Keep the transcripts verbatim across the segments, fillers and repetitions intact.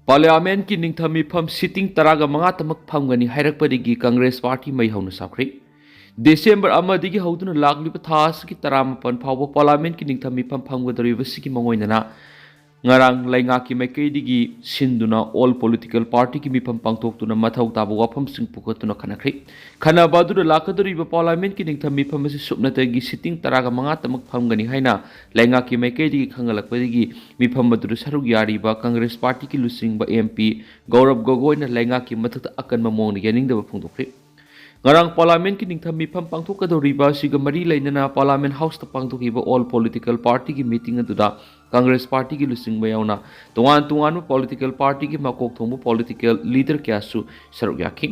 ꯄꯥꯔꯂꯤꯌꯥꯃꯦꯟꯠꯀꯤ ꯅꯤꯡꯊꯝ ꯃꯤꯐꯝ ꯁꯤꯇꯤꯡ ꯇꯔꯥꯒ ꯃꯉꯥꯇꯃꯛ ꯐꯝꯒꯅꯤ ꯍꯥꯏꯔꯛꯄꯗꯒꯤ ꯀꯪꯒ꯭ꯔꯦꯁ ꯄꯥꯔꯇꯤ ꯃꯩ ꯍꯧꯅ ꯁꯥꯈ꯭ꯔꯦ꯫ ꯗꯤꯁꯦꯝꯕꯔ ꯑꯃꯗꯒꯤ ꯍꯧꯗꯨꯅ ꯂꯥꯛꯂꯤꯕ ꯊꯥ ꯑꯁꯤꯒꯤ ꯇꯔꯥꯃꯥꯄꯟ ꯐꯥꯎꯕ ꯄꯥꯔꯂꯤꯌꯥꯃꯦꯟꯠꯀꯤ ꯅꯤꯡꯊꯝ ꯃꯤꯐꯝ ꯐꯝꯒꯗꯧꯔꯤꯕꯁꯤꯒꯤ ꯃꯉꯣꯏꯅꯅ ꯉꯔꯥꯡ ꯂꯩꯉꯥꯛꯀꯤ ꯃꯥꯏꯀꯩꯗꯒꯤ ꯁꯤꯟꯗꯨꯅ ꯑꯣꯜ ꯄꯣꯂꯤꯇꯤꯀꯦꯜ ꯄꯥꯔꯇꯤꯒꯤ ꯃꯤꯐꯝ ꯄꯥꯡꯊꯣꯛꯇꯨꯅ ꯃꯊꯧ ꯇꯥꯕ ꯋꯥꯐꯝꯁꯤꯡ ꯄꯨꯈꯠꯇꯨꯅ ꯈꯟꯅꯈ꯭ꯔꯦ꯫ ꯈꯟꯅꯕ ꯑꯗꯨꯗ ꯂꯥꯛꯀꯗꯧꯔꯤꯕ ꯄꯥꯔꯂꯤꯌꯥꯃꯦꯟꯠꯀꯤ ꯅꯤꯡꯊꯝ ꯃꯤꯐꯝ ꯑꯁꯤ ꯁꯨꯞꯅꯇꯒꯤ ꯁꯤꯇꯤꯡ ꯇꯔꯥꯒ ꯃꯉꯥꯇꯃꯛ ꯐꯝꯒꯅꯤ ꯍꯥꯏꯅ ꯂꯩꯉꯥꯛꯀꯤ ꯃꯥꯏꯀꯩꯗꯒꯤ ꯈꯪꯍꯜꯂꯛꯄꯗꯒꯤ ꯃꯤꯐꯝ ꯑꯗꯨꯗ ꯁꯔꯨꯛ ꯌꯥꯔꯤꯕ ꯀꯪꯒ꯭ꯔꯦꯁ ꯄꯥꯔꯇꯤꯒꯤ ꯂꯨꯆꯤꯡꯕ ꯑꯦꯝ ꯄꯤ ꯒꯧꯔꯕ ꯒꯣꯒꯣꯏꯅ ꯂꯩꯉꯥꯛꯀꯤ ꯃꯊꯛꯇ ꯑꯀꯟꯕ ꯃꯑꯣꯡꯗ ꯌꯥꯅꯤꯡꯗꯕ ꯐꯣꯡꯗꯣꯛꯈ꯭ꯔꯦ꯫ ꯉꯔꯥꯡ ꯄꯥꯔꯂꯤꯌꯥꯃꯦꯟꯠꯀꯤ ꯅꯤꯡꯊꯝ ꯃꯤꯐꯝ ꯄꯥꯡꯊꯣꯛꯀꯗꯧꯔꯤꯕ ꯑꯁꯤꯒ ꯃꯔꯤ ꯂꯩꯅꯅ ꯄꯥꯔꯂꯤꯌꯥꯃꯦꯟꯠ ꯍꯥꯎꯁꯇ ꯄꯥꯡꯊꯣꯛꯈꯤꯕ ꯑꯣꯜ ꯄꯣꯂꯤꯇꯤꯀꯦꯜ ꯄꯥꯔꯇꯤꯒꯤ ꯃꯤꯇꯤꯡ ꯑꯗꯨꯗ ꯀꯪꯒ꯭ꯔꯦꯁ ꯄꯥꯔꯇꯤꯒꯤ ꯂꯨꯆꯤꯡꯕ ꯌꯥꯎꯅ ꯇꯣꯉꯥꯟ ꯇꯣꯉꯥꯟꯕ ꯄꯣꯂꯤꯇꯤꯀꯦꯜ ꯄꯥꯔꯇꯤꯒꯤ ꯃꯀꯣꯛ ꯊꯣꯡꯕ ꯄꯣꯂꯤꯇꯤꯀꯦꯜ ꯂꯤꯗꯔ ꯀꯌꯥꯁꯨ ꯁꯔꯨꯛ ꯌꯥꯈꯤ꯫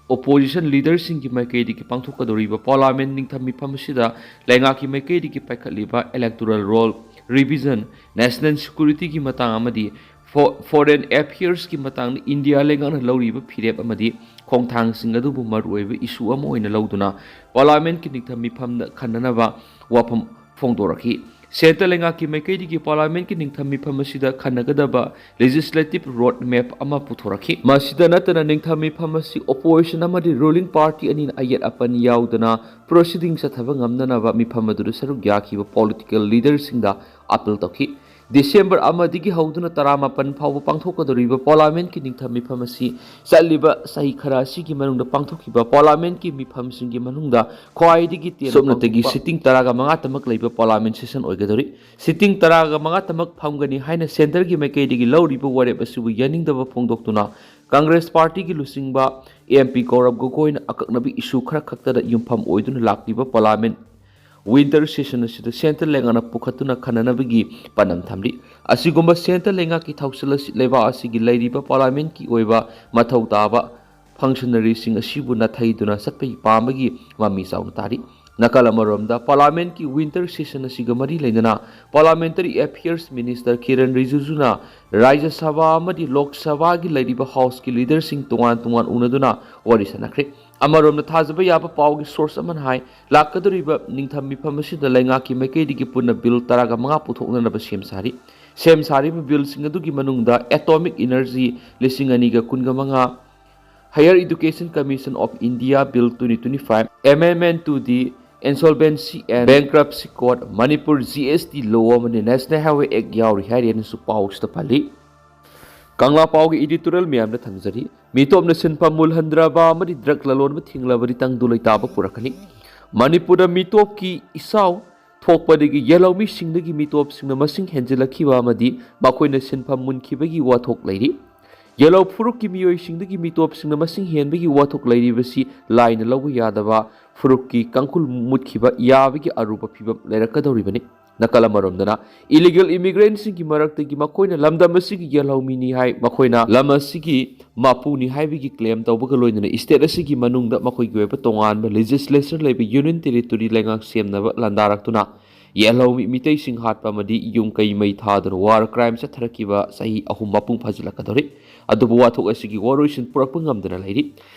ꯑꯣꯄꯣꯖꯤꯁꯟ ꯂꯤꯗꯔꯁꯤꯡꯒꯤ ꯃꯥꯏꯀꯩꯗꯒꯤ ꯄꯥꯡꯊꯣꯛꯀꯗꯧꯔꯤꯕ ꯄꯥꯔꯂꯤꯌꯥꯃꯦꯟꯠ ꯅꯤꯡꯊꯝ ꯃꯤꯐꯝ ꯑꯁꯤꯗ ꯂꯩꯉꯥꯛꯀꯤ ꯃꯥꯏꯀꯩꯗꯒꯤ ꯄꯥꯏꯈꯠꯂꯤꯕ ꯏꯂꯦꯛꯇꯣꯔꯦꯜ ꯔꯣꯜ ꯔꯤꯚꯤꯖꯟ, ꯅꯦꯁꯅꯦꯜ ꯁꯦꯀ꯭ꯌꯨꯔꯤꯇꯤꯒꯤ ꯃꯇꯥꯡ ꯑꯃꯗꯤ ꯐꯣ-, ꯐꯣꯔꯦꯟ ꯑꯦꯐꯤꯌꯔꯁꯀꯤ ꯃꯇꯥꯡꯗ ꯏꯟꯗꯤꯌꯥ ꯂꯩꯉꯥꯛꯅ ꯂꯧꯔꯤꯕ ꯐꯤꯔꯦꯞ ꯑꯃꯗꯤ ꯈꯣꯡꯊꯥꯡꯁꯤꯡ ꯑꯗꯨꯕꯨ ꯃꯔꯨꯑꯣꯏꯕ ꯏꯁꯨ ꯑꯃ ꯑꯣꯏꯅ ꯂꯧꯗꯨꯅ ꯄꯥꯔꯂꯤꯌꯥꯃꯦꯟꯠꯀꯤ ꯅꯤꯡꯊꯝ ꯃꯤꯐꯝꯗ ꯈꯟꯅꯅꯕ ꯋꯥꯐꯝ ꯐꯣꯡꯗꯣꯔꯛꯈꯤ꯫ ꯁꯦꯟꯇꯔ ꯂꯩꯉꯥꯛꯀꯤ ꯃꯥꯏꯀꯩꯗꯒꯤ ꯄꯥꯔꯂꯤꯌꯥꯃꯦꯟꯠꯀꯤ ꯅꯤꯡꯊꯝ ꯃꯤꯐꯝ ꯑꯁꯤꯗ ꯈꯟꯅꯒꯗꯕ ꯂꯦꯖꯤꯁꯂꯦꯇꯤꯚ ꯔꯣꯗ ꯃꯦꯞ ꯑꯃ ꯄꯨꯊꯣꯔꯛꯈꯤ꯫ ꯃꯁꯤꯗ ꯅꯠꯇꯅ ꯅꯤꯡꯊꯝ ꯃꯤꯐꯝ ꯑꯁꯤ ꯑꯣꯄꯣꯖꯤꯁꯟ ꯑꯃꯗꯤ ꯔꯨꯂꯤꯡ ꯄꯥꯔꯇꯤ ꯑꯅꯤꯅ ꯑꯌꯦꯠ ꯑꯄꯟ ꯌꯥꯎꯗꯅ ꯄ꯭ꯔꯣꯁꯤꯗꯤꯡ ꯆꯠꯊꯕ ꯉꯝꯅꯅꯕ ꯃꯤꯐꯝ ꯑꯗꯨꯗ ꯁꯔꯨꯛ ꯌꯥꯈꯤꯕ ꯄꯣꯂꯤꯇꯤꯀꯦꯜ ꯂꯤꯗꯔꯁꯤꯡꯗ ꯑꯥꯄꯤꯜ ꯇꯧꯈꯤ꯫ ꯗꯤꯁꯦꯝꯕꯔ ꯑꯃꯗꯒꯤ ꯍꯧꯗꯨꯅ ꯇꯔꯥꯃꯥꯄꯟ ꯐꯥꯎꯕ ꯄꯥꯡꯊꯣꯛꯀꯗꯧꯔꯤꯕ ꯄꯥꯔꯂꯤꯌꯥꯃꯦꯟꯠꯀꯤ ꯅꯤꯡꯊꯝ ꯃꯤꯐꯝ ꯑꯁꯤ ꯆꯠꯂꯤꯕ ꯆꯍꯤ ꯈꯔ ꯑꯁꯤꯒꯤ ꯃꯅꯨꯡꯗ ꯄꯥꯡꯊꯣꯛꯈꯤꯕ ꯄꯥꯔꯂꯤꯌꯥꯃꯦꯟꯠꯀꯤ ꯃꯤꯐꯝꯁꯤꯡꯒꯤ ꯃꯅꯨꯡꯗ ꯈ꯭ꯋꯥꯏꯗꯒꯤ ꯇꯦꯟꯕ ꯁꯨꯞꯅꯇꯒꯤ ꯄꯥꯡꯊꯣꯛꯄ ꯁꯤꯇꯤꯡ ꯇꯔꯥꯒ ꯃꯉꯥꯇꯃꯛ ꯂꯩꯕ ꯄꯥꯔꯂꯤꯌꯥꯃꯦꯟꯠ ꯁꯦꯁꯟ ꯑꯣꯏꯒꯗꯧꯔꯤ꯫ ꯁꯤꯇꯤꯡ ꯇꯔꯥꯒ ꯃꯉꯥꯇꯃꯛ ꯐꯝꯒꯅꯤ ꯍꯥꯏꯅ ꯁꯦꯟꯇꯔꯒꯤ ꯃꯥꯏꯀꯩꯗꯒꯤ ꯂꯧꯔꯤꯕ ꯋꯥꯔꯦꯞ ꯑꯁꯤꯕꯨ ꯌꯥꯅꯤꯡꯗꯕ ꯐꯣꯡꯗꯣꯛꯇꯨꯅ ꯀꯪꯒ꯭ꯔꯦꯁ ꯄꯥꯔꯇꯤꯒꯤ ꯂꯨꯆꯤꯡꯕ ꯑꯦꯝ ꯄꯤ ꯒꯧꯔꯕ ꯒꯣꯒꯣꯏꯅ ꯑꯀꯛꯅꯕ ꯏꯁꯨ ꯈꯔ ꯈꯛꯇꯗ ꯌꯨꯝꯐꯝ ꯑꯣꯏꯗꯨꯅ ꯂꯥꯛꯂꯤꯕ ꯄꯥꯔꯂꯤꯌꯥꯃꯦꯟꯠ ꯋꯤꯟꯇꯔ ꯁꯦꯁꯟ ꯑꯁꯤꯗ ꯁꯦꯟꯇꯔ ꯂꯩꯉꯥꯛꯅ ꯄꯨꯈꯠꯇꯨꯅ ꯈꯟꯅꯅꯕꯒꯤ ꯄꯥꯟꯗꯝ ꯊꯝꯂꯤ꯫ ꯑꯁꯤꯒꯨꯝꯕ ꯁꯦꯟꯇꯔ ꯂꯩꯉꯥꯛꯀꯤ ꯊꯧꯁꯤꯜ ꯑꯁꯤ ꯂꯩꯕꯥꯛ ꯑꯁꯤꯒꯤ ꯂꯩꯔꯤꯕ ꯄꯥꯔꯂꯤꯌꯥꯃꯦꯟꯠꯀꯤ ꯑꯣꯏꯕ ꯃꯊꯧ ꯇꯥꯕ ꯐꯪꯁꯅꯔꯤꯁꯤꯡ ꯑꯁꯤꯕꯨ ꯅꯥꯊꯩꯗꯨꯅ ꯆꯠꯄꯒꯤ ꯄꯥꯝꯕꯒꯤ ꯃꯃꯤ ꯆꯥꯎꯅ ꯇꯥꯔꯤ꯫ ꯅꯥꯀꯜ ꯑꯃꯔꯣꯝꯗ, ꯄꯥꯔꯂꯤꯌꯥꯃꯦꯟꯠꯀꯤ ꯋꯤꯟꯇꯔ ꯁꯦꯁꯟ ꯑꯁꯤꯒ ꯃꯔꯤ ꯂꯩꯅꯅ ꯄꯥꯔꯂꯤꯌꯥꯃꯦꯟꯇꯔꯤ ꯑꯦꯐꯤꯌꯔꯁ ꯃꯤꯅꯤꯁꯇꯔ ꯀꯤꯔꯟ ꯔꯤꯖꯤꯖꯨꯅ ꯔꯥꯖ꯭ꯌ ꯁꯚꯥ ꯑꯃꯗꯤ ꯂꯣꯛ ꯁꯚꯥꯒꯤ ꯂꯩꯔꯤꯕ ꯍꯥꯎꯁꯀꯤ ꯂꯤꯗꯔꯁꯤꯡ ꯇꯣꯉꯥꯟ ꯇꯣꯉꯥꯟ ꯎꯅꯗꯨꯅ ꯋꯥꯔꯤ ꯁꯥꯟꯅꯈ꯭ꯔꯦ꯫ ꯑꯃꯔꯣꯝꯗ, ꯊꯥꯖꯕ ꯌꯥꯕ ꯄꯥꯎꯒꯤ ꯁꯣꯔꯁ ꯑꯃꯅ ꯍꯥꯏ, ꯂꯥꯛꯀꯗꯧꯔꯤꯕ ꯅꯤꯡꯊꯝ ꯃꯤꯐꯝ ꯑꯁꯤꯗ ꯂꯩꯉꯥꯛꯀꯤ ꯃꯥꯏꯀꯩꯗꯒꯤ ꯄꯨꯟꯅ ꯕꯤꯜ ꯇꯔꯥꯒ ꯃꯉꯥ ꯄꯨꯊꯣꯛꯅꯅꯕ ꯁꯦꯝ ꯁꯥꯔꯤ꯫ ꯁꯦꯝ ꯁꯥꯔꯤꯕ ꯕꯤꯜꯁꯤꯡ ꯑꯗꯨꯒꯤ ꯃꯅꯨꯡꯗ Atomic Energy ꯂꯤꯁꯤꯡ ꯑꯅꯤꯒ ꯀꯨꯟꯒ ꯃꯉꯥ, Higher Education Commission of India Bill twenty twenty-five, Amendment to the Insolvency and Bankruptcy Code, Manipur G S T Law ꯑꯃꯗꯤ National Highway Act ꯌꯥꯎꯔꯤ ꯍꯥꯏꯔꯦꯅꯁꯨ ꯄꯥꯎꯁꯤꯗ ꯄꯜꯂꯤ꯫ ꯀꯪꯂꯥ ꯄꯥꯎꯒꯤ editorial ꯃꯌꯥꯝꯗ ꯊꯝꯖꯔꯤ꯫ ꯃꯤꯇꯣꯞꯅ ꯁꯤꯟꯐꯝ ꯃꯨꯜꯍꯟꯗ꯭ꯔꯕ ꯑꯃꯗꯤ drug ꯂꯂꯣꯟꯕ ꯊꯤꯡꯂꯕꯗꯤ ꯇꯪꯗꯨ ꯂꯩꯇꯥꯕ ꯄꯨꯔꯛꯀꯅꯤ꯫ ꯃꯅꯤꯄꯨꯔꯗ ꯃꯤꯇꯣꯞꯀꯤ ꯏꯆꯥꯎ ꯊꯣꯛꯄꯗꯒꯤ ꯌꯦꯜꯍꯧꯃꯤꯁꯤꯡꯗꯒꯤ ꯃꯤꯇꯣꯞꯁꯤꯡꯅ ꯃꯁꯤꯡ ꯍꯦꯟꯖꯤꯜꯂꯛꯈꯤꯕ ꯑꯃꯗꯤ ꯃꯈꯣꯏꯅ ꯁꯤꯟꯐꯝ ꯃꯨꯟꯈꯤꯕꯒꯤ ꯋꯥꯊꯣꯛ ꯂꯩꯔꯤ꯫ ꯌꯦꯜꯍꯧ ꯐꯨꯔꯨꯞꯀꯤ ꯃꯤꯑꯣꯏꯁꯤꯡꯗꯒꯤ ꯃꯤꯇꯣꯞꯁꯤꯡꯅ ꯃꯁꯤꯡ ꯍꯦꯟꯕꯒꯤ ꯋꯥꯊꯣꯛ ꯂꯩꯔꯤꯕꯁꯤ ꯂꯥꯏꯅ ꯂꯧꯕ ꯌꯥꯗꯕ ꯐꯨꯔꯨꯞꯀꯤ ꯀꯥꯡꯈꯨꯜ ꯃꯨꯠꯈꯤꯕ ꯌꯥꯕꯒꯤ ꯑꯔꯨꯕ ꯐꯤꯕꯝ ꯂꯩꯔꯛꯀꯗꯧꯔꯤꯕꯅꯤ꯫ ꯅꯥꯀꯜ ꯑꯃꯔꯣꯝꯗꯅ, illegal immigrantꯁꯤꯡꯒꯤ ꯃꯔꯛꯇꯒꯤ ꯃꯈꯣꯏꯅ ꯂꯝꯗꯝ ꯑꯁꯤꯒꯤ ꯌꯦꯜꯍꯧꯃꯤꯅꯤ ꯍꯥꯏ, ꯃꯈꯣꯏꯅ ꯂꯝ ꯑꯁꯤꯒꯤ ꯃꯄꯨꯅꯤ ꯍꯥꯏꯕꯒꯤ claim ꯇꯧꯕꯒ ꯂꯣꯏꯅꯅ state ꯑꯁꯤꯒꯤ ꯃꯅꯨꯡꯗ ꯃꯈꯣꯏꯒꯤ ꯑꯣꯏꯕ ꯇꯣꯉꯥꯟꯕ legislature ꯂꯩꯕ union territory ꯂꯩꯉꯥꯛ ꯁꯦꯝꯅꯕ ꯂꯥꯟꯗꯥꯔꯛꯇꯨꯅ ꯌꯦꯜꯍꯧꯃꯤ ꯃꯤꯇꯩꯁꯤꯡ ꯍꯥꯠꯄ ꯑꯃꯗꯤ ꯌꯨꯝ ꯀꯩ ꯃꯩ ꯊꯥꯗꯨꯅ war crime ꯆꯠꯊꯔꯛꯈꯤꯕ ꯆꯍꯤ ꯑꯍꯨꯝ ꯃꯄꯨꯡ ꯐꯥꯖꯤꯜꯂꯛꯀꯗꯧꯔꯤ꯫ ꯑꯗꯨꯕꯨ ꯋꯥꯊꯣꯛ ꯑꯁꯤꯒꯤ ꯋꯥꯔꯣꯏꯁꯤꯟ ꯄꯨꯔꯛꯄ ꯉꯝꯗꯅ ꯂꯩꯔꯤ꯫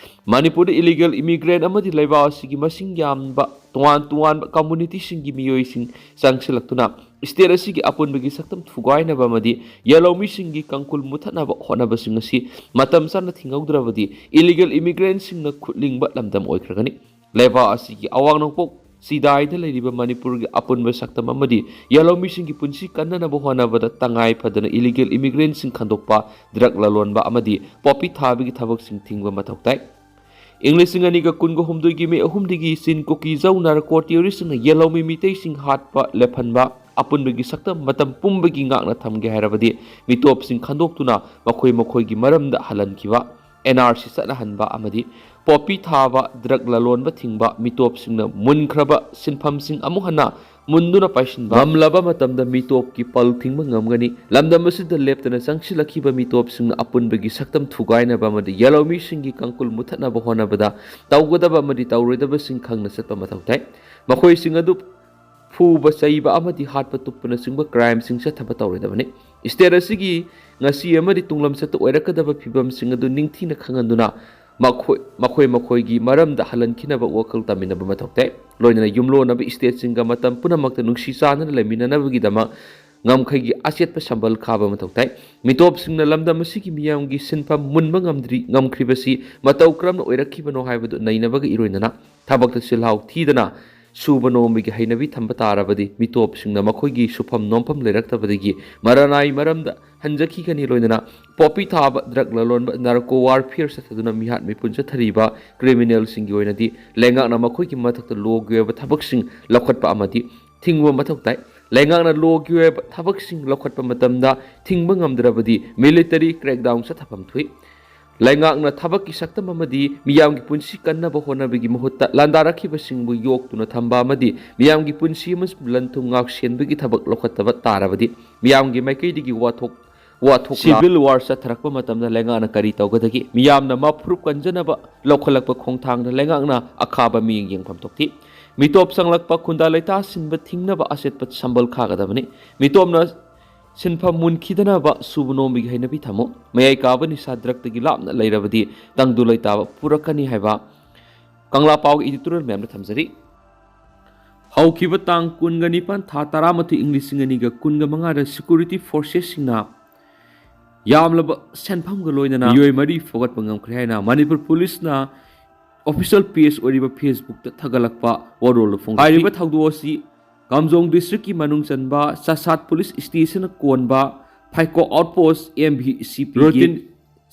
ꯃꯅꯤꯄꯨꯔꯗ illegal immigrant ꯑꯃꯗꯤ ꯂꯩꯕꯥꯛ ꯑꯁꯤꯒꯤ ꯃꯁꯤꯡ ꯌꯥꯝꯕ ꯇꯣꯉꯥꯟ ꯇꯣꯉꯥꯟꯕ communityꯁꯤꯡꯒꯤ ꯃꯤꯑꯣꯏꯁꯤꯡ ꯆꯪꯁꯤꯜꯂꯛꯇꯨꯅ state ꯑꯁꯤꯒꯤ ꯑꯄꯨꯟꯕꯒꯤ ꯁꯛꯇꯝ ꯊꯨꯒꯥꯏꯅꯕ ꯑꯃꯗꯤ ꯌꯦꯜꯍꯧꯃꯤꯁꯤꯡꯒꯤ ꯀꯥꯡꯈꯨꯜ ꯃꯨꯊꯠꯅꯕ ꯍꯣꯠꯅꯕꯁꯤꯡ ꯑꯁꯤ ꯃꯇꯝ ꯆꯥꯅ ꯊꯤꯡꯍꯧꯗ꯭ꯔꯕꯗꯤ illegal immigrantꯁꯤꯡꯅ ꯈꯨꯠꯂꯤꯡꯕ ꯂꯝꯗꯝ ꯑꯣꯏꯈ꯭ꯔꯒꯅꯤ꯫ ꯂꯩꯕꯥꯛ ꯑꯁꯤꯒꯤ ꯑꯋꯥꯡ ꯅꯣꯡꯄꯣꯛ ꯆꯤꯗꯥꯏꯗ ꯂꯩꯔꯤꯕ ꯃꯅꯤꯄꯨꯔꯒꯤ ꯑꯄꯨꯟꯕ ꯁꯛꯇꯝ ꯑꯃꯗꯤ ꯌꯦꯜꯍꯧꯃꯤꯁꯤꯡꯒꯤ ꯄꯨꯟꯁꯤ ꯀꯟꯅꯅꯕ ꯍꯣꯠꯅꯕꯗ ꯇꯉꯥꯏ ꯐꯗꯅ illegal immigrantꯁꯤꯡ ꯈꯟꯗꯣꯛꯄ, drug ꯂꯂꯣꯟꯕ ꯑꯃꯗꯤ ꯄꯣꯄꯤ ꯊꯥꯕꯒꯤ ꯊꯕꯛꯁꯤꯡ ꯊꯤꯡꯕ ꯃꯊꯧ ꯇꯥꯏ꯫ ꯏꯪ ꯂꯤꯁꯤꯡ ꯑꯅꯤꯒ ꯀꯨꯟꯒ ꯍꯨꯝꯗꯣꯏꯒꯤ ꯃꯦ ꯑꯍꯨꯝꯗꯒꯤ ꯆꯤꯟ ꯀꯨꯀꯤ ꯖꯧ narco terroristꯁꯤꯡꯅ ꯌꯦꯜꯍꯧꯃꯤ ꯃꯤꯇꯩꯁꯤꯡ ꯍꯥꯠꯄ ꯂꯦꯞꯍꯟꯕ, ꯑꯄꯨꯟꯕꯒꯤ ꯁꯛꯇꯝ ꯃꯇꯝ ꯄꯨꯝꯕꯒꯤ ꯉꯥꯛꯅ ꯊꯝꯒꯦ ꯍꯥꯏꯔꯕꯗꯤ ꯃꯤꯇꯣꯞꯁꯤꯡ ꯈꯟꯗꯣꯛꯇꯨꯅ ꯃꯈꯣꯏ ꯃꯈꯣꯏꯒꯤ ꯃꯔꯝꯗ ꯍꯜꯍꯟꯈꯤꯕ, N R C ꯆꯠꯅꯍꯟꯕ ꯑꯃꯗꯤ ꯄꯣꯄꯤ ꯊꯥꯕ, drug ꯂꯂꯣꯟꯕ ꯊꯤꯡꯕ, ꯃꯤꯇꯣꯞꯁꯤꯡꯅ ꯃꯨꯟꯈ꯭ꯔꯕ ꯁꯤꯟꯐꯝꯁꯤꯡ ꯑꯃꯨꯛ ꯍꯟꯅ ꯃꯨꯟꯗꯨꯅ ꯄꯥꯏꯁꯤꯟꯕ ꯉꯝꯂꯕ ꯃꯇꯝꯗ ꯃꯤꯇꯣꯞꯀꯤ ꯄꯜ ꯊꯤꯡꯕ ꯉꯝꯒꯅꯤ꯫ ꯂꯝꯗꯝ ꯑꯁꯤꯗ ꯂꯦꯞꯇꯅ ꯆꯪꯁꯤꯜꯂꯛꯈꯤꯕ ꯃꯤꯇꯣꯞꯁꯤꯡꯅ ꯑꯄꯨꯟꯕꯒꯤ ꯁꯛꯇꯝ ꯊꯨꯒꯥꯏꯅꯕ ꯑꯃꯗꯤ ꯌꯦꯜꯍꯧꯃꯤꯁꯤꯡꯒꯤ ꯀꯥꯡꯈꯨꯜ ꯃꯨꯊꯠꯅꯕ ꯍꯣꯠꯅꯕꯗ ꯇꯧꯒꯗꯕ ꯑꯃꯗꯤ ꯇꯧꯔꯣꯏꯗꯕꯁꯤꯡ ꯈꯪꯅ ꯆꯠꯄ ꯃꯊꯧ ꯇꯥꯏ꯫ ꯃꯈꯣꯏꯁꯤꯡ ꯑꯗꯨ ꯐꯨꯕ ꯆꯩꯕ ꯑꯃꯗꯤ ꯍꯥꯠꯄ ꯇꯨꯞꯄꯅꯆꯤꯡꯕ crimeꯁꯤꯡ ꯆꯠꯊꯕ ꯇꯧꯔꯣꯏꯗꯕꯅꯤ꯫ State ꯑꯁꯤꯒꯤ ꯉꯁꯤ ꯑꯃꯗꯤ ꯇꯨꯡꯂꯝꯆꯠꯇ ꯑꯣꯏꯔꯛꯀꯗꯕ ꯐꯤꯕꯝꯁꯤꯡ ꯑꯗꯨ ꯅꯤꯡꯊꯤꯅ ꯈꯪꯍꯟꯗꯨꯅ ꯃꯈꯣꯏ, ꯃꯈꯣꯏ ꯃꯈꯣꯏꯒꯤ ꯃꯔꯝꯗ ꯍꯜꯍꯟꯈꯤꯅꯕ ꯋꯥꯈꯜ ꯇꯥꯃꯤꯟꯅꯕ ꯃꯊꯧ ꯇꯥꯏ꯫ ꯂꯣꯏꯅꯅ ꯌꯨꯝꯂꯣꯟꯅꯕ stateꯁꯤꯡꯒ ꯃꯇꯝ ꯄꯨꯝꯅꯃꯛꯇ ꯅꯨꯡꯁꯤ ꯆꯥꯟꯅꯅ ꯂꯩꯃꯤꯟꯅꯅꯕꯒꯤꯗꯃꯛ ꯉꯝꯈꯩꯒꯤ ꯑꯆꯦꯠꯄ ꯁꯝꯕꯜ ꯈꯥꯕ ꯃꯊꯧ ꯇꯥꯏ꯫ ꯃꯤꯇꯣꯞꯁꯤꯡꯅ ꯂꯝꯗꯝ ꯑꯁꯤꯒꯤ ꯃꯤꯌꯥꯝꯒꯤ ꯁꯤꯟꯐꯝ ꯃꯨꯟꯕ ꯉꯝꯗ꯭ꯔꯤ, ꯉꯝꯈ꯭ꯔꯤꯕꯁꯤ ꯃꯇꯧ ꯀꯔꯝꯅ ꯑꯣꯏꯔꯛꯈꯤꯕꯅꯣ ꯍꯥꯏꯕꯗꯨ ꯅꯩꯅꯕꯒ ꯏꯔꯣꯏꯅꯅ ꯊꯕꯛꯇ ꯆꯤꯜꯍꯥꯎ ꯊꯤꯗꯅ ꯁꯨꯕ ꯅꯣꯝꯕꯒꯤ ꯍꯩꯅꯕꯤ ꯊꯝꯕ ꯇꯥꯔꯕꯗꯤ ꯃꯤꯇꯣꯞꯁꯤꯡꯅ ꯃꯈꯣꯏꯒꯤ ꯁꯨꯐꯝ ꯅꯣꯝꯐꯝ ꯂꯩꯔꯛꯇꯕꯗꯒꯤ ꯃꯔꯥꯅꯥꯏ ꯃꯔꯝꯗ ꯍꯟꯖꯈꯤꯒꯅꯤ꯫ ꯂꯣꯏꯅꯅ ꯄꯣꯄꯤ ꯊꯥꯕ, ꯗ꯭ꯔꯒ ꯂꯂꯣꯟꯕ, ꯅꯥꯔꯀꯣ ꯋꯥꯔꯐꯤꯌꯔ ꯆꯠꯊꯗꯨꯅ ꯃꯤꯍꯥꯠ ꯃꯤꯄꯨꯟ ꯆꯠꯊꯔꯤꯕ ꯀ꯭ꯔꯤꯃꯤꯅꯦꯜꯁꯤꯡꯒꯤ ꯑꯣꯏꯅꯗꯤ ꯂꯩꯉꯥꯛꯅ ꯃꯈꯣꯏꯒꯤ ꯃꯊꯛꯇ ꯂꯣꯒꯤ ꯑꯣꯏꯕ ꯊꯕꯛꯁꯤꯡ ꯂꯧꯈꯠꯄ ꯑꯃꯗꯤ ꯊꯤꯡꯕ ꯃꯊꯧ ꯇꯥꯏ꯫ ꯂꯩꯉꯥꯛꯅ ꯂꯣꯒꯤ ꯑꯣꯏꯕ ꯊꯕꯛꯁꯤꯡ ꯂꯧꯈꯠꯄ ꯃꯇꯝꯗ ꯊꯤꯡꯕ ꯉꯝꯗ꯭ꯔꯕꯗꯤ ꯃꯤꯂꯤꯇꯔꯤ ꯀ꯭ꯔꯦꯛꯗꯥꯎꯟ ꯆꯠꯊꯐꯝ ꯊꯣꯛꯏ꯫ ꯂꯩꯉꯥꯛꯅ ꯊꯕꯛꯀꯤ ꯁꯛꯇꯝ ꯑꯃꯗꯤ ꯃꯤꯌꯥꯝꯒꯤ ꯄꯨꯟꯁꯤ ꯀꯟꯅꯕ ꯍꯣꯠꯅꯕꯒꯤ ꯃꯍꯨꯠꯇ ꯂꯥꯟꯗꯥꯔꯛꯈꯤꯕꯁꯤꯡꯕꯨ ꯌꯣꯛꯇꯨꯅ ꯊꯝꯕ ꯑꯃꯗꯤ ꯃꯤꯌꯥꯝꯒꯤ ꯄꯨꯟꯁꯤ ꯑꯃꯁꯨꯡ ꯂꯟ ꯊꯨꯝ ꯉꯥꯛꯁꯦꯟꯕꯒꯤ ꯊꯕꯛ ꯂꯧꯈꯠꯇꯕ ꯇꯥꯔꯕꯗꯤ ꯃꯤꯌꯥꯝꯒꯤ ꯃꯥꯏꯀꯩꯗꯒꯤ ꯋꯥꯊꯣꯛ ꯋꯥꯊꯣꯛ ꯂꯥ- ꯁꯤꯚꯤꯜ ꯋꯥꯔ ꯆꯠꯊꯔꯛꯄ ꯃꯇꯝꯗ ꯂꯩꯉꯥꯛꯅ ꯀꯔꯤ ꯇꯧꯒꯗꯒꯦ? ꯃꯤꯌꯥꯝꯅ ꯃꯥ ꯐꯨꯔꯨꯞ ꯀꯟꯖꯅꯕ ꯂꯧꯈꯠꯂꯛꯄ ꯈꯣꯡꯊꯥꯡꯗ ꯂꯩꯉꯥꯛꯅ ꯑꯈꯥꯕ ꯃꯤꯠꯌꯦꯡ ꯌꯦꯡꯐꯝ ꯊꯣꯛꯇꯦ꯫ ꯃꯤꯇꯣꯞ ꯆꯪꯂꯛꯄ ꯈꯨꯟꯗꯥ ꯂꯩꯇꯥꯁꯤꯟꯕ ꯊꯤꯡꯅꯕ ꯑꯆꯦꯠꯄ ꯁꯝꯕꯜ ꯈꯥꯒꯗꯕꯅꯤ꯫ ꯃꯤꯇꯣꯞꯅ ꯁꯤꯟꯐꯝ ꯃꯨꯟꯈꯤꯗꯅꯕ ꯁꯨꯕ ꯅꯣꯝꯕꯒꯤ ꯍꯩꯅꯕꯤ ꯊꯝꯃꯨ꯫ ꯃꯌꯥꯏ ꯀꯥꯕ ꯅꯤꯁꯥ ꯗ꯭ꯔꯒꯇꯒꯤ ꯂꯥꯞꯅ ꯂꯩꯔꯕꯗꯤ ꯇꯪꯗꯨ ꯂꯩꯇꯥꯕ ꯄꯨꯔꯛꯀꯅꯤ ꯍꯥꯏꯕ ꯀꯪꯂꯥ ꯄꯥꯎꯒꯤ ꯏꯗꯤꯇꯣꯔꯤꯌꯦꯜ ꯃꯌꯥꯝꯗ ꯊꯝꯖꯔꯤ꯫ ꯍꯧꯈꯤꯕ ꯇꯥꯡ ꯀꯨꯟꯒ ꯅꯤꯄꯥꯟ ꯊꯥ ꯇꯔꯥꯃꯥꯊꯣꯏ ꯏꯪ ꯂꯤꯁꯤꯡ ꯑꯅꯤꯒ ꯀꯨꯟꯒ ꯃꯉꯥꯗ ꯁꯦꯀ꯭ꯌꯨꯔꯤꯇꯤ ꯐꯣꯔꯁꯦꯁꯁꯤꯡꯅ ꯌꯥꯝꯂꯕ ꯁꯦꯟꯐꯝꯒ ꯂꯣꯏꯅꯅ ꯃꯤꯑꯣꯏ ꯃꯔꯤ ꯐꯥꯒꯠꯄ ꯉꯝꯈ꯭ꯔꯦ ꯍꯥꯏꯅ ꯃꯅꯤꯄꯨꯔ ꯄꯨꯂꯤꯁꯅ ꯑꯣꯐꯤꯁꯤꯌꯦꯜ ꯄꯦꯖ ꯑꯣꯏꯔꯤꯕ ꯐꯦꯁꯕꯨꯛꯇ ꯊꯥꯒꯠꯂꯛꯄ ꯋꯥꯔꯣꯜꯗꯨ ꯐꯣꯡꯗꯣꯛꯈꯤ꯫ ꯍꯥꯏꯔꯤꯕ ꯊꯧꯗꯣꯛ ꯑꯁꯤ ꯀꯥꯝꯖꯣꯡ ꯗꯤꯁꯇ꯭ꯔꯤꯛꯀꯤ ꯃꯅꯨꯡ ꯆꯟꯕ ꯆꯥꯁꯥꯠ ꯄꯨꯂꯤꯁ ꯁ꯭ꯇꯦꯁꯟꯅ ꯀꯣꯟꯕ ꯐꯥꯏꯀꯣ ꯑꯥꯎꯠꯄꯣꯁ, ꯑꯦꯝ ꯚꯤ ꯁꯤ ꯄꯤꯒꯤ ꯔꯨꯇꯤꯟ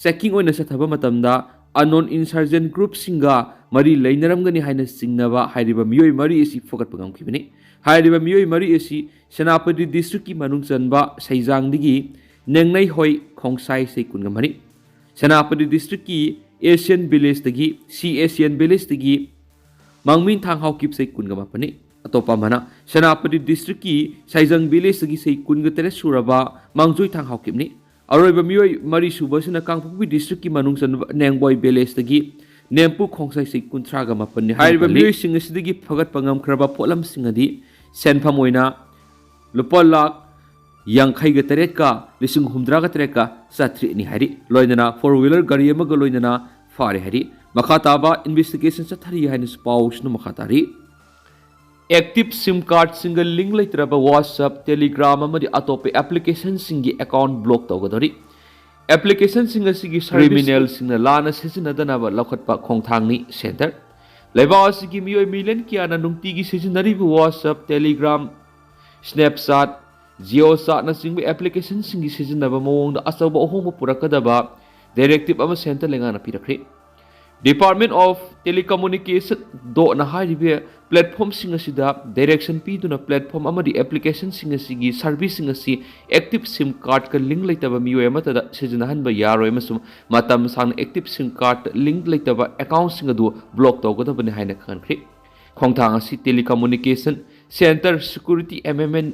ꯆꯦꯀꯤꯡ ꯑꯣꯏꯅ ꯆꯠꯊꯕ ꯃꯇꯝꯗ ꯑꯟꯅꯣꯟ ꯏꯟꯁꯔꯖꯦꯟ ꯒ꯭ꯔꯨꯞꯁꯤꯡꯒ ꯃꯔꯤ ꯂꯩꯅꯔꯝꯒꯅꯤ ꯍꯥꯏꯅ ꯆꯤꯡꯅꯕ ꯍꯥꯏꯔꯤꯕ ꯃꯤꯑꯣꯏ ꯃꯔꯤ ꯑꯁꯤ ꯐꯒꯠꯄ ꯉꯝꯈꯤꯕꯅꯤ꯫ ꯍꯥꯏꯔꯤꯕ ꯃꯤꯑꯣꯏ ꯃꯔꯤ ꯑꯁꯤ ꯁꯦꯅꯥꯄꯇꯤ ꯗꯤꯁꯇ꯭ꯔꯤꯛꯀꯤ ꯃꯅꯨꯡ ꯆꯟꯕ ꯁꯩꯖꯥꯡꯗꯒꯤ ꯅꯦꯡꯅꯩꯍꯣꯏ ꯈꯣꯡꯁꯥꯏ ꯆꯍꯤ ꯀꯨꯟꯒ ꯃꯔꯤ, ꯁꯦꯅꯥꯄꯇꯤ ꯗꯤꯁꯇ꯭ꯔꯤꯛꯀꯤ ꯑꯦꯁꯤꯌꯥꯟ ꯚꯤꯂꯦꯖꯇꯒꯤ, ꯁꯤ ꯑꯦꯁꯤꯌꯥꯟ ꯚꯤꯂꯦꯖꯇꯒꯤ ꯃꯥꯡꯃꯤꯟ ꯊꯥꯡ ꯍꯥꯎꯀꯤꯞ ꯆꯍꯤ ꯀꯨꯟꯒ ꯃꯥꯄꯟꯅꯤ꯫ ꯑꯇꯣꯞꯄ ꯑꯃꯅ ꯁꯦꯅꯥꯄꯇꯤ ꯗꯤꯁꯇ꯭ꯔꯤꯛꯀꯤ ꯁꯥꯏꯖꯪ ꯚꯤꯂꯦꯖꯇꯒꯤ ꯆꯍꯤ ꯀꯨꯟꯒ ꯇꯔꯦꯠ ꯁꯨꯔꯕ ꯃꯥꯡꯖꯣꯏ ꯊꯥꯡ ꯍꯥꯎꯀꯤꯞꯅꯤ꯫ ꯑꯔꯣꯏꯕ ꯃꯤꯑꯣꯏ ꯃꯔꯤ ꯁꯨꯕꯁꯤꯅ ꯀꯥꯡꯄꯣꯛꯄꯤ ꯗꯤꯁꯇ꯭ꯔꯤꯛꯀꯤ ꯃꯅꯨꯡ ꯆꯟꯕ ꯅꯦꯡꯕꯣꯏ ꯚꯤꯂꯦꯖꯇꯒꯤ ꯅꯦꯝꯄꯨ ꯈꯣꯡꯁꯥꯏ ꯆꯍꯤ ꯀꯨꯟꯊ꯭ꯔꯥꯒ ꯃꯥꯄꯟꯅꯤ꯫ ꯍꯥꯏꯔꯤꯕ ꯍꯥꯏꯔꯤꯕ ꯃꯤꯑꯣꯏꯁꯤꯡ ꯑꯁꯤꯗꯒꯤ ꯐꯒꯠꯄ ꯉꯝꯈ꯭ꯔꯕ ꯄꯣꯠꯂꯝꯁꯤꯡ ꯑꯗꯤ ꯁꯦꯟꯐꯝ ꯑꯣꯏꯅ ꯂꯨꯄꯥ ꯂꯥꯈ ꯌꯥꯡꯈꯩꯒ ꯇꯔꯦꯠꯀ ꯂꯤꯁꯤꯡ ꯍꯨꯝꯗ꯭ꯔꯥꯒ ꯇꯔꯦꯠꯀ ꯆꯥꯇ꯭ꯔꯦꯠꯅꯤ ꯍꯥꯏꯔꯤ꯫ ꯂꯣꯏꯅꯅ ꯐꯣꯔ ꯋꯤꯂꯔ ꯒꯥꯔꯤ ꯑꯃꯒ ꯂꯣꯏꯅꯅ ꯐꯥꯔꯦ ꯍꯥꯏꯔꯤ꯫ ꯃꯈꯥ ꯇꯥꯕ ꯏꯟꯚꯦꯁꯇꯤꯒꯦꯁꯟ ꯆꯠꯊꯔꯤ ꯍꯥꯏꯅꯁꯨ ꯄꯥꯎꯁꯤꯅ ꯃꯈꯥ ꯇꯥꯔꯤ꯫ ꯑꯦꯛꯇꯤꯚ ꯁꯤꯝ ꯀꯥꯔꯗꯁꯤꯡꯒ ꯂꯤꯡ ꯂꯩꯇ꯭ꯔꯕ WhatsApp, Telegram ꯑꯃꯗꯤ ꯑꯇꯣꯞꯄ ꯑꯦꯄ꯭ꯂꯤꯀꯦꯁꯟꯁꯤꯡꯒꯤ ꯑꯦꯀꯥꯎꯟ ꯕ꯭ꯂꯣꯛ ꯇꯧꯒꯗꯧꯔꯤ꯫ ꯑꯦꯄ꯭ꯂꯤꯀꯦꯁꯟꯁꯤꯡ ꯑꯁꯤꯒꯤ ꯁꯔꯚꯤꯁ ꯀ꯭ꯔꯤꯃꯤꯅꯦꯜꯁꯤꯡꯅ ꯂꯥꯟꯅ ꯁꯤꯖꯤꯟꯅꯗꯅꯕ ꯂꯧꯈꯠꯄ ꯈꯣꯡꯊꯥꯡꯅꯤ꯫ ꯁꯦꯟꯇꯔ ꯂꯩꯕꯥꯛ ꯑꯁꯤꯒꯤ ꯃꯤꯑꯣꯏ ꯃꯤꯂꯤꯌꯟ ꯀꯌꯥꯅ ꯅꯨꯡꯇꯤꯒꯤ ꯁꯤꯖꯤꯟꯅꯔꯤꯕ WhatsApp, Telegram, Snapchat, JioChatꯅꯆꯤꯡꯕ ꯑꯦꯄ꯭ꯂꯤꯀꯦꯁꯟꯁꯤꯡꯒꯤ ꯁꯤꯖꯤꯟꯅꯕ ꯃꯑꯣꯡꯗ ꯑꯆꯧꯕ ꯑꯍꯣꯡꯕ ꯄꯨꯔꯛꯀꯗꯕ ꯗꯥꯏꯔꯦꯛꯇꯤꯚ ꯑꯃ ꯁꯦꯟꯇꯔ ꯂꯩꯉꯥꯛꯅ ꯄꯤꯔꯛꯈ꯭ꯔꯤ꯫ Department of Telecommunication ꯗꯣꯠꯅ ꯍꯥꯏꯔꯤꯕ ꯄ꯭ꯂꯦꯠꯐꯣꯝꯁꯤꯡ ꯑꯁꯤꯗ ꯗꯥꯏꯔꯦꯛꯁꯟ ꯄꯤꯗꯨꯅ ꯄ꯭ꯂꯦꯠꯐꯣꯝ ꯑꯃꯗꯤ ꯑꯦꯄ꯭ꯂꯤꯀꯦꯁꯟꯁꯤꯡ ꯑꯁꯤꯒꯤ ꯁꯔꯚꯤꯁꯁꯤꯡ ꯑꯁꯤ ꯑꯦꯛꯇꯤꯚ ꯁꯤꯝ ꯀꯥꯔꯗꯀ ꯂꯤꯡ ꯂꯩꯇꯕ ꯃꯤꯑꯣꯏ ꯑꯃꯠꯇꯗ ꯁꯤꯖꯤꯟꯅꯍꯟꯕ ꯌꯥꯔꯣꯏ ꯑꯃꯁꯨꯡ ꯃꯇꯝ ꯁꯥꯡꯅ ꯑꯦꯛꯇꯤꯚ ꯁꯤꯝ ꯀꯥꯔꯗ ꯂꯤꯡ ꯂꯩꯇꯕ ꯑꯦꯀꯥꯎꯟꯁꯤꯡ ꯑꯗꯨ ꯕ꯭ꯂꯣꯛ ꯇꯧꯒꯗꯕꯅꯤ ꯍꯥꯏꯅ ꯈꯪꯍꯟꯈ꯭ꯔꯤ꯫ ꯈꯣꯡꯊꯥꯡ ꯑꯁꯤ Telecommunication Center Security Amendment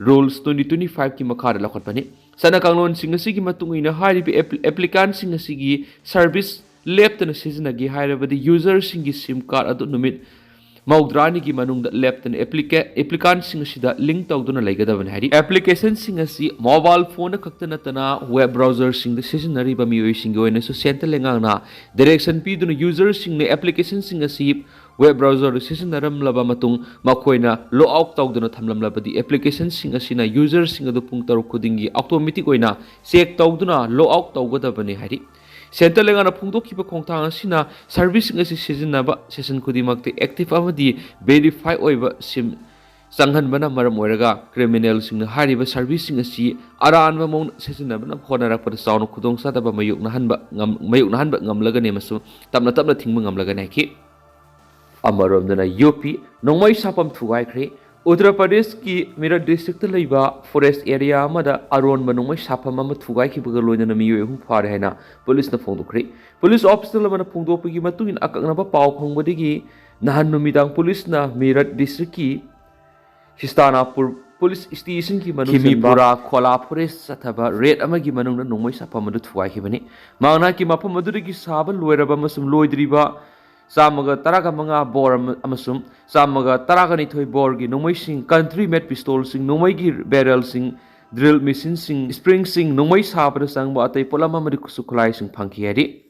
Rules twenty twenty five ꯀꯤ ꯃꯈꯥꯗ ꯂꯧꯈꯠꯄꯅꯤ꯫ ꯆꯠꯅ ꯀꯥꯡꯂꯣꯟꯁꯤꯡ ꯑꯁꯤꯒꯤ ꯃꯇꯨꯡ ꯏꯟꯅ ꯍꯥꯏꯔꯤꯕ ꯑꯦꯄ꯭ꯂꯤ-, ꯑꯦꯄ꯭ꯂꯤꯀꯥꯟꯁꯤꯡ ꯑꯁꯤꯒꯤ ꯁꯔꯚꯤꯁ ꯂꯦꯞꯇꯅ ꯁꯤꯖꯤꯟꯅꯒꯦ ꯍꯥꯏꯔꯕꯗꯤ ꯌꯨꯖꯔꯁꯤꯡꯒꯤ ꯁꯤꯝ ꯀꯥꯔꯗ ꯑꯗꯨ ꯅꯨꯃꯤꯠ ꯃꯧꯗ꯭ꯔꯥꯅꯤꯒꯤ ꯃꯅꯨꯡꯗ ꯂꯦꯞꯇꯅ ꯑꯦꯄ꯭ꯂꯤꯀꯦ-, ꯑꯦꯄ꯭ꯂꯤꯀꯥꯟꯁꯤꯡ ꯑꯁꯤꯗ ꯂꯤꯡ ꯇꯧꯗꯨꯅ ꯂꯩꯒꯗꯕꯅꯤ ꯍꯥꯏꯔꯤ꯫ ꯑꯦꯄ꯭ꯂꯤꯀꯦꯁꯟꯁꯤꯡ ꯑꯁꯤ ꯃꯣꯕꯥꯏꯜ ꯐꯣꯟꯗ ꯈꯛꯇ ꯅꯠꯇꯅ ꯋꯦꯕ ꯕ꯭ꯔꯥꯎꯖꯔꯁꯤꯡꯗ ꯁꯤꯖꯤꯟꯅꯔꯤꯕ ꯃꯤꯑꯣꯏꯁꯤꯡꯒꯤ ꯑꯣꯏꯅꯁꯨ ꯁꯦꯟꯇꯔ ꯂꯩꯉꯥꯛꯅ ꯗꯥꯏꯔꯦꯛꯁꯟ ꯄꯤꯗꯨꯅ ꯌꯨꯖꯔꯁꯤꯡꯅ ꯑꯦꯄ꯭ꯂꯤꯀꯦꯁꯟꯁꯤꯡ ꯑꯁꯤ ꯋꯦꯕ ꯕ꯭ꯔꯥꯎꯖꯔ ꯁꯤꯖꯤꯟꯅꯔꯝꯂꯕ ꯃꯇꯨꯡ ꯃꯈꯣꯏꯅ ꯂꯣꯒ ꯑꯥꯎꯠ ꯇꯧꯗꯨꯅ ꯊꯝꯂꯝꯂꯕꯗꯤ ꯑꯦꯄ꯭ꯂꯤꯀꯦꯁꯟꯁꯤꯡ ꯑꯁꯤꯅ ꯌꯨꯖꯔꯁꯤꯡ ꯑꯗꯨ ꯄꯨꯡ ꯇꯔꯨꯛ ꯈꯨꯗꯤꯡꯒꯤ ꯑꯣꯇꯣꯃꯦꯇꯤꯛ ꯑꯣꯏꯅ ꯆꯦꯛ ꯇꯧꯗꯨꯅ ꯂꯣꯒ ꯑꯥꯎꯠ ꯇꯧꯒꯗꯕꯅꯤ ꯍꯥꯏꯔꯤ꯫ ꯁꯦꯟꯇꯔ ꯂꯩꯉꯥꯛꯅ ꯐꯣꯡꯗꯣꯛꯈꯤꯕ ꯈꯣꯡꯊꯥꯡ ꯑꯁꯤꯅ ꯁꯔꯚꯤꯁꯁꯤꯡ ꯑꯁꯤ ꯁꯤꯖꯤꯟꯅꯕ ꯁꯦꯁꯟ ꯈꯨꯗꯤꯡꯃꯛꯇ ꯑꯦꯛꯇꯤꯚ ꯑꯃꯗꯤ ꯚꯦꯔꯤꯐꯥꯏ ꯑꯣꯏꯕ ꯁꯤꯝ ꯆꯪꯍꯟꯕꯅ ꯃꯔꯝ ꯑꯣꯏꯔꯒ ꯀ꯭ꯔꯤꯃꯤꯅꯦꯜꯁꯤꯡꯅ ꯍꯥꯏꯔꯤꯕ ꯁꯔꯚꯤꯁꯁꯤꯡ ꯑꯁꯤ ꯑꯔꯥꯟꯕ ꯃꯑꯣꯡꯗ ꯁꯤꯖꯤꯟꯅꯕꯅ ꯍꯣꯠꯅꯔꯛꯄꯗ ꯆꯥꯎꯅ ꯈꯨꯗꯣꯡꯆꯥꯗꯕ ꯃꯥꯌꯣꯛꯅꯍꯟꯕ ꯉꯝ-, ꯃꯥꯌꯣꯛꯅꯍꯟꯕ ꯉꯝꯂꯒꯅꯤ ꯑꯃꯁꯨꯡ ꯇꯞꯅ ꯇꯞꯅ ꯊꯤꯡꯕ ꯉꯝꯂꯒꯅꯤ ꯍꯥꯏꯈꯤ꯫ ꯑꯃꯔꯣꯝꯗꯅ ꯌꯨ ꯄꯤ ꯅꯣꯡꯃꯩ ꯁꯥꯐꯝ ꯊꯨꯒꯥꯏꯈ꯭ꯔꯦ꯫ ꯎꯠꯇꯔ ꯄ꯭ꯔꯗꯦꯁꯀꯤ ꯃꯤꯔꯠ ꯗꯤꯁꯇ꯭ꯔꯤꯛꯇ ꯂꯩꯕ ꯐꯣꯔꯦꯁ ꯑꯦꯔꯤꯌꯥ ꯑꯃꯗ ꯑꯔꯣꯟꯕ ꯅꯣꯡꯃꯩ ꯁꯥꯐꯝ ꯑꯃ ꯊꯨꯒꯥꯏꯈꯤꯕꯒ ꯂꯣꯏꯅꯅ ꯃꯤꯑꯣꯏ ꯑꯍꯨꯝ ꯐꯥꯔꯦ ꯍꯥꯏꯅ ꯄꯨꯂꯤꯁꯅ ꯐꯣꯡꯗꯣꯛꯈ꯭ꯔꯦ꯫ ꯄꯨꯂꯤꯁ ꯑꯣꯐꯤꯁꯤꯌꯦꯜ ꯑꯃꯅ ꯐꯣꯡꯗꯣꯛꯄꯒꯤ ꯃꯇꯨꯡ ꯏꯟꯅ, ꯑꯀꯛꯅꯕ ꯄꯥꯎ ꯐꯪꯕꯗꯒꯤ ꯅꯍꯥꯟ ꯅꯨꯃꯤꯗꯥꯡ ꯄꯨꯂꯤꯁꯅ ꯃꯤꯔꯠ ꯗꯤꯁꯇ꯭ꯔꯤꯛꯀꯤ ꯁꯤꯁꯇꯥꯅꯥꯄꯨꯔ ꯄꯨꯂꯤꯁ ꯁ꯭ꯇꯦꯁꯟꯒꯤ ꯃꯅꯨꯡ ꯈꯤꯃꯤꯄꯨꯔꯥ ꯈꯣꯂꯥ ꯐꯣꯔꯦꯁ ꯆꯠꯊꯕ ꯔꯦꯗ ꯑꯃꯒꯤ ꯃꯅꯨꯡꯗ ꯅꯣꯡꯃꯩ ꯁꯥꯐꯝ ꯑꯗꯨ ꯊꯨꯒꯥꯏꯈꯤꯕꯅꯤ꯫ ꯃꯍꯥꯛꯅ ꯃꯐꯝ ꯑꯗꯨꯗꯒꯤ ꯁꯥꯕ ꯂꯣꯏꯔꯕ ꯑꯃꯁꯨꯡ ꯂꯣꯏꯗ꯭ꯔꯤꯕ ꯆꯥꯝꯃꯒ ꯇꯔꯥꯒ ꯃꯉꯥ ꯕꯣꯔ ꯑꯃ-, ꯑꯃꯁꯨꯡ ꯆꯥꯝꯃꯒ ꯇꯔꯥꯒ ꯅꯤꯊꯣꯏ ꯕꯣꯔꯒꯤ ꯅꯣꯡꯃꯩꯁꯤꯡ, ꯀꯟꯇ꯭ꯔꯤ ꯃꯦꯗ ꯄꯤꯁꯇꯣꯜꯁꯤꯡ, ꯅꯣꯡꯃꯩꯒꯤ ꯕꯦꯔꯦꯜꯁꯤꯡ, ꯗ꯭ꯔꯤꯜ ꯃꯦꯁꯤꯟꯁꯤꯡ, ꯁ꯭ꯄ꯭ꯔꯤꯡꯁꯤꯡ, ꯅꯣꯡꯃꯩ ꯁꯥꯕꯗ ꯆꯪꯕ ꯑꯇꯩ ꯄꯣꯠꯂꯝ ꯑꯃꯗꯤ ꯈꯨꯠꯁꯨ ꯈꯨꯠꯂꯥꯏꯁꯤꯡ ꯐꯪꯈꯤ ꯍꯥꯏꯔꯤ꯫